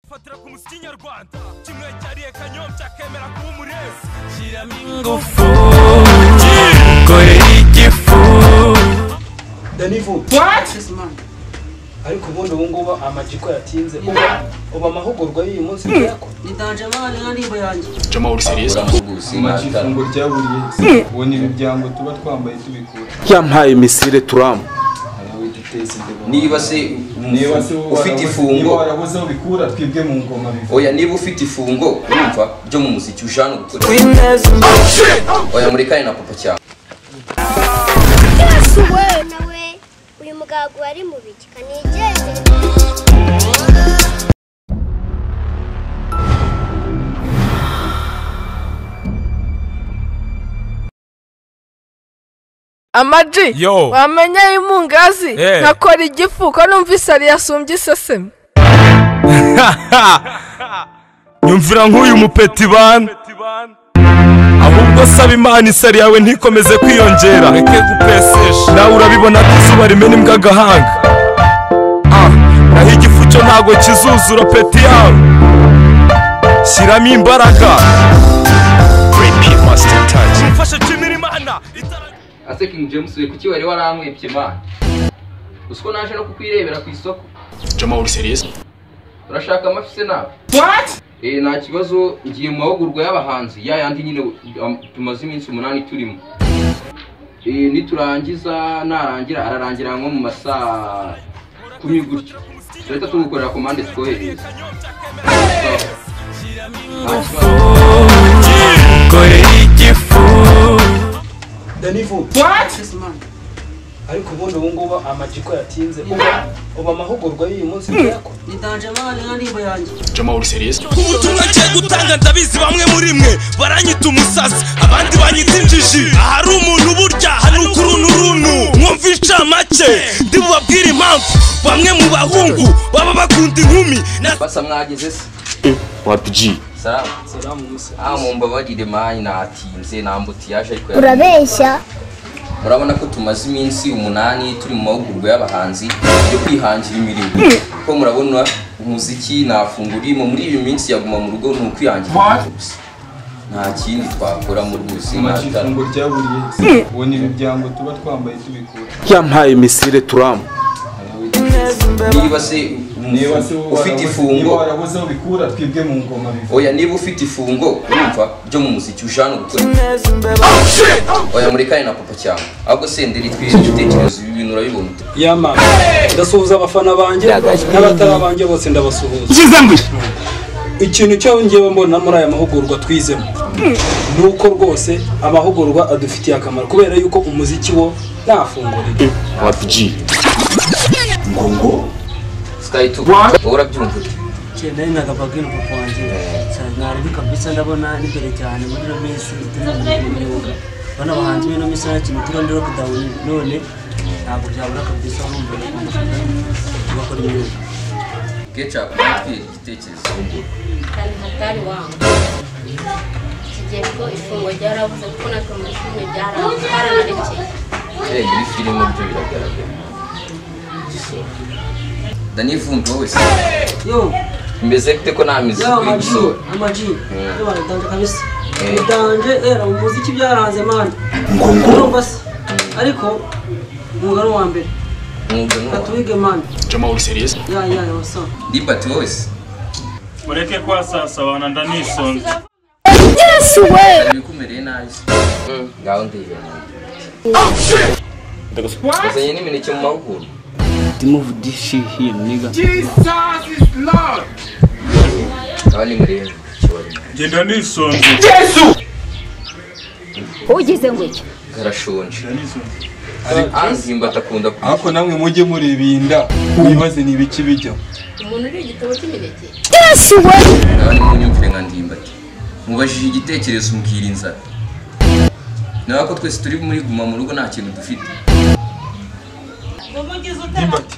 Fatira ku muziki nyarwanda kimwe cyariye Kanyombya akemera kuba umurezi. Shyiramo ingufu korera igifu. Danivu. What? Ariko ubundi ubu ngubu amajiko yatinze uba amahugurwa y'uyu munsi yako. Ni danger man n'indirimbo yanjye. Jama uri serious? Amajifungo ryaburiye. Ubona ibi byango tuba twambaye tubikura. Yampaye misile Trump. Niba se ufite ifungo warabuze ubikura twibwe mu ngoma bivuga. Oya niba ufite ifungo urumva byo mu muziki ujana gukora. Oya murekane na papa cyane. Yesu we nawe uyu mugabo wari mu biki kanigeze. Amaji wamenya imungazi nkakora igifu ko numvise ari yasumbye iseseme. Nyumvira nk'uyu mupeti bana, ahubwo saba Imana isari yawe ntikomeze kwiyongera, reke gupesesha nawe urabibona ko izuba rimena imbwa agahanga. Naho igifu cyo ntago kizuzura peti yawe, shyiramo imbaraga. Mfashe nshimira Imana. Ase King James we kuki wari warankwepye man? Usiko naje no kukwirebera ku isoko. Jama uri serious? Urashaka amafi se nawe? What? Nta kibazo, ngiye mu mahugurwa y'abahanzi ya yandi nyine tumaze iminsi 8 turimo. Niturangiza narangira ararangira nko mu masaa 10 gutyo. Turahita tugukorera komande twohereza. Korera igifu. Danivu. What? Ariko ubundi ubu ngubu amajiko yatinze uba amahugurwa y'uyu munsi yako. Ni danger man n'indirimbo yanjye. Jama uri serious? Ubutumwa ngiye gutanga ndabizi bamwe muri mwe baranyita umusazi abandi banyita injiji. Ahari umuntu burya hanuka uruntu mwumva incamake ndi bubabwire impamvu bamwe mu bahungu baba bakunda inkumi. Basa mwageze se? What G? Salamu. Salamu musa. Mumbabarire mani natinze nambutiyaje ariko urabeshya. Murabona ko tumaze iminsi 8 turi mu mahugurwa y'abahanzi yo kwihangira imirimo. Ko murabona umuziki nafungurimo muri iyi minsi yaguma mu rugo ni ukwihangira gusa. Nta kindi twakora mu rwose. Amajifungo ryaburiye. Ubona ibi byango tuba twambaye tubikura. Yampaye misile Trump. Niba se ufite ifungo warabuze ubikura twibwe mu ngoma bivuga. Oya niba ufite ifungo urumva byo mu muziki ujana gukora. Oya murekane na papa cyane. Ahubwo senderi twize igitekerezo ibi bintu urabibona ute? Yama ndasuhuza abafana banjye n'abatari abanjye bose ndabasuhuza. Ikintu cyo ngiye mbona muri aya mahugurwa twizemo nuko rwose amahugurwa adufitiye akamaro kubera yuko umuziki wo nafungurira. What G? Ngongo Sky 2 urabyumva ute? Cyane nagabagina papa wanjye cyane kabisa ndabona n'imbere cyane muri no minsi turi mu myuga. Bana bahanzi bino minsi nta kintu turi ndero kudawuni none ntabwo byabura kabisa urumva bakora imyuga. Ketchup natwe igitekerezo ngo kandi hatari wangu. Kigiye ko ifungo ryarabuze kuko natwe muri filime byararekeye. Muri filime byo biragaragara. Danivu wowe se? Yo. Mbese gute ko nta miziki uri gusohora? Amaji. Yo baradanje kabisa. Danje era umuziki byaranze man. Urumva se? Ariko umwuga ni uwa mbere. Umwuga ni uwa. Katuwige man. Jama uri serious? Ya ya ya wasa. Ndibati wowe se? Mureke kwasasabana ndanisonze. Yesu we. Bikumereye nabi. Ngaho ndebe. Ndagusubazanye n'imineke mu mahugurwa. Move this shit here, nigga. Jesus is Lord. Abandi murebe Genda nisonze. Yesu. Ugize ngo iki? Karashonje. Anzimba atakunda kurya. Ariko namwe mujye murebinda wibaze ni ibiki bijya. Umuntu uri igitabo cy'imineke. Yesu we. Abandi munyumvire nka Ndimbati. Mubajije igitekerezo umbwira inzara. Nawe ko twese turi muri guma mu rugo nta kintu dufite. Ndimbati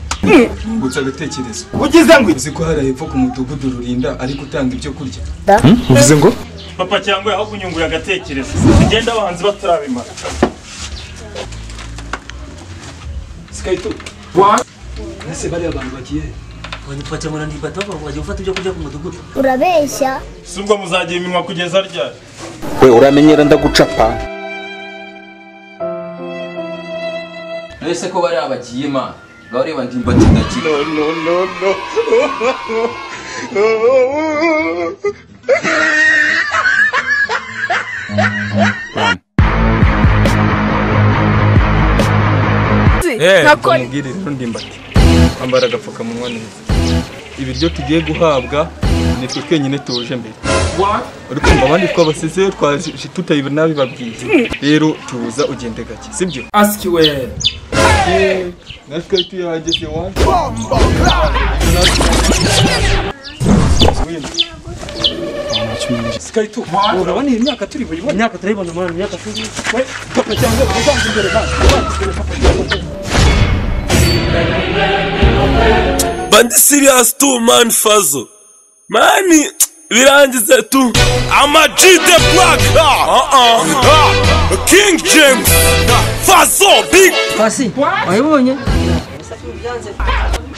ngutsa agatekerezo. Ugize ngo uzi ko hari hepfo ku mudugudu Rurinda ari gutanga ibyo kurya. Uvuze ngo papa cyangwa aho kunyungura agatekerezo. Tugenda abahanzi batarabimara. Sky 2. What? Ese bari abantu bagiye Ubonye papa ngo ndibata bavuga gufata ibyo kurya ku mudugudu. Urabeshya. Subwo muzagiye iminwa kugeza ryari? We uramenyera ndagucapa. Nese ko bari abagiye ma. Gaureba ndimbati ndakira. No no no no. Mubwire rero ndimbati. Ambara agapfukamunwa neza. Ibiryo tugiye guhabwa nitwe twenyine tuje mbere. Uri kumva abandi twabasize twaje tutayibona bibabwiye. Rero tuza ugende gake, sibyo? Ask well. Natwe tuyahageze wa. Sky2 urabona iyi myaka turi buyibona. Imyaka turayibona mwana, imyaka turi. We papa cyangwa ubanza imbere kandi. Bandi serious tu man fazo. Mani birangize tu. Ama G the Black. King James. Fazo big. Fasi. Wayibonye?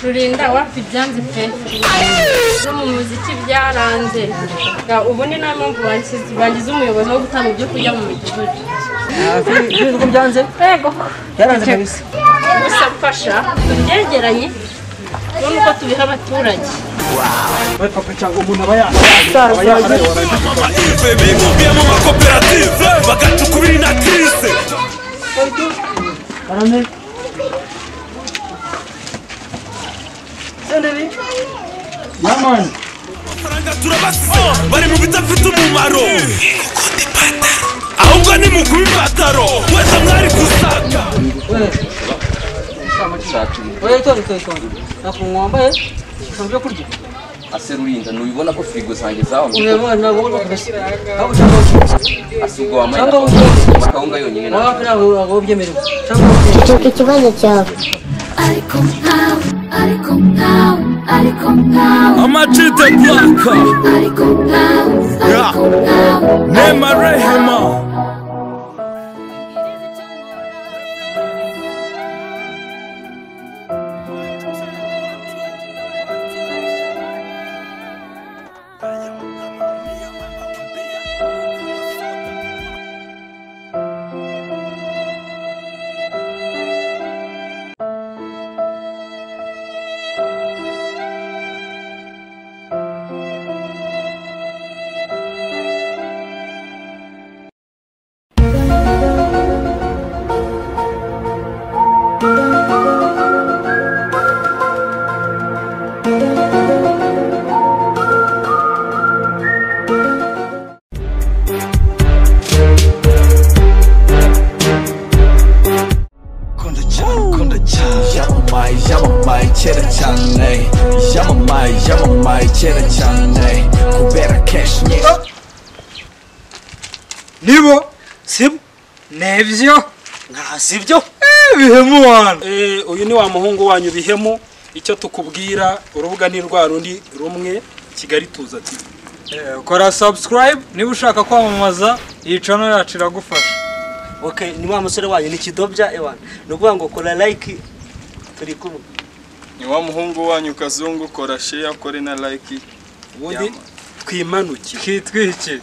Rurinda wapi byanze pe. No mu muziki byaranze. Ubu ni nta mpamvu bangize umuyobozi wo gutanga ibyo kurya mu midugudu. Ko byanze? Yego. Byaranze kabisa. Gusa mfasha tubyegeranye tubone uko tubiha abaturage. We papa cyangwa umuntu aba yaraye. Bibumbiye mu makoperative bagacukubira na crise. Arame. Senderi. Yaman. Amafaranga turabasize bari mu bidafite umumaro. Ahubwo ni mu kuba ipataro wese mwari gusaka. Oya itonde itonde. Nakuntu wambaye ushobora ibyo kurya. Ase Rurinda ntubibona ko firigo zanjye zaho. Urabona ntabwo kabisa. Asubwo wambaye akawunga yonyine nawe. Ntabwo byemerewe. Ceceka ikibazo cyawe. Ariko nkawe, ariko nkawe, ariko nkawe. Ama G the Black. Ariko nkawe, ariko nkawe. Nema Rehema. Yamamaye kera cyane, yamamaye yamamaye kera cyane, kubera cash nyinshi. Nibo sibyo nevyo nka sibyo bihemu wana. Uyu ni wa muhungu wanyu bihemu. Icyo tukubwira urubuga ni rwa rundi rumwe Kigali Tuza TV. Kora subscribe niba ushaka kwamamaza iyi channel yacu iragufasha. Okay, ni wa musore wanyu ni kidobya ewana. Ni ukuvuga ngo kora like turi kumwe. Ni wa muhungu wanyu Kazungu, kora share, kore na like. Ubundi twimanuke. Kitwikire.